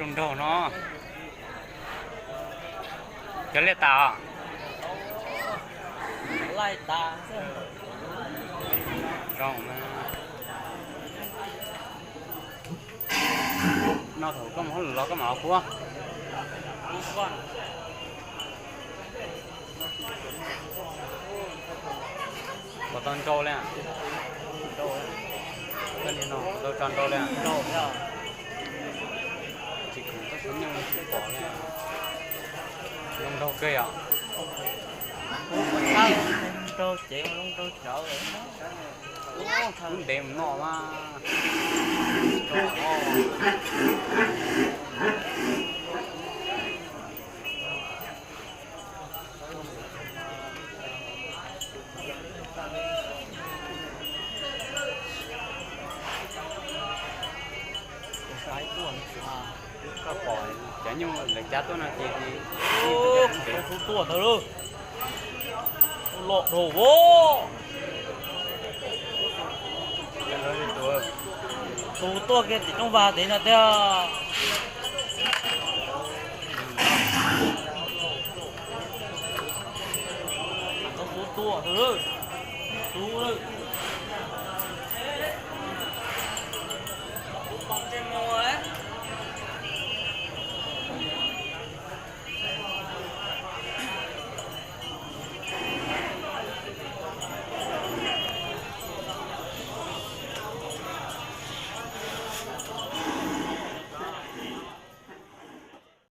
Zoo nraug no. Cov liaj tas os. Zoo. No thaum koj mus hauj lwm los koj mam los kuaj. Puas tau nrau li? Tau tso nrau li. Tsis khoom txoj hlub nyuj tsis pom li. Zoo nraug kawg yom. Nrau ces zoo nrau tsawv. Lub ntev mus noj mas. Koj pom cov nyuj lawv cab tuaj no ces, tau xub tuaj ntawd lawm. Los dhau as. Tus tuaj kiag tim rooj vag tid no tiag. Tau xub tuaj ntawd lawm. Xub lawm.